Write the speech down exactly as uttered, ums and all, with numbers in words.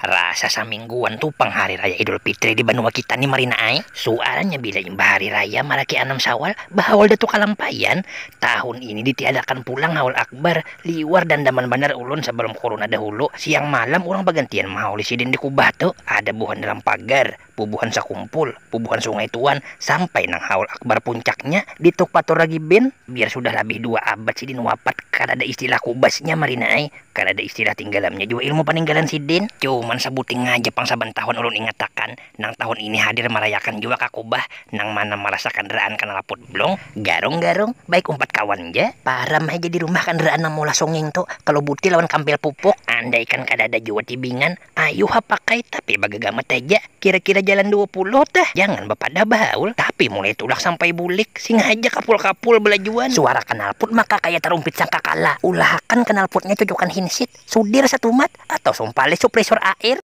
Rasa samingguan tu pang hari raya Idul Fitri di banua kita ni, Marina ai. Suaranya bila imbah hari raya maraki anam Syawal, bahaul dah tu kalampaian. Tahun ini ditiadakan pulang haul akbar. Liwar dandaman banar ulun sabalum corona dahulu. Siang malam urang bagantian mahauli sidin di kubah tu. Ada buhan dalam pagar, bubuhan sakumpul, bubuhan Sungai Tuan, sampai nang haul akbar puncaknya dituk patur lagi ben. Biar sudah labih dua abad sidin wapat, kadada istilah kubasnya, Marina ai. Kadada istilah tinggalamnya jua ilmu paninggalan sidin. Cuman sabuting aja pang saban tahun ulun ingatakan, nang tahun ini hadir marayakan jua ka kubah. Nang mana marasa kandaraan kanalpot blong, garung-garung, baik umpat kawan ja. Param haja di rumah kandaraan nang maulah songeng tu, kalu butil lawan kampil pupuk. Andaikan kadada jua tibingan, ayu ha pakai, tapi bagagamat haja. Kira-kira jalan dua puluh tah. Jangan bapadah bahaul, tapi mulai tulak sampai bulik, singaja kapul-kapul balajuan. Suara kanalpot maka kaya tarumpit sangkakala. Ulahakan kanalpotnya cucukan hinsit, sudir satumat, atau sumpalis supresor air.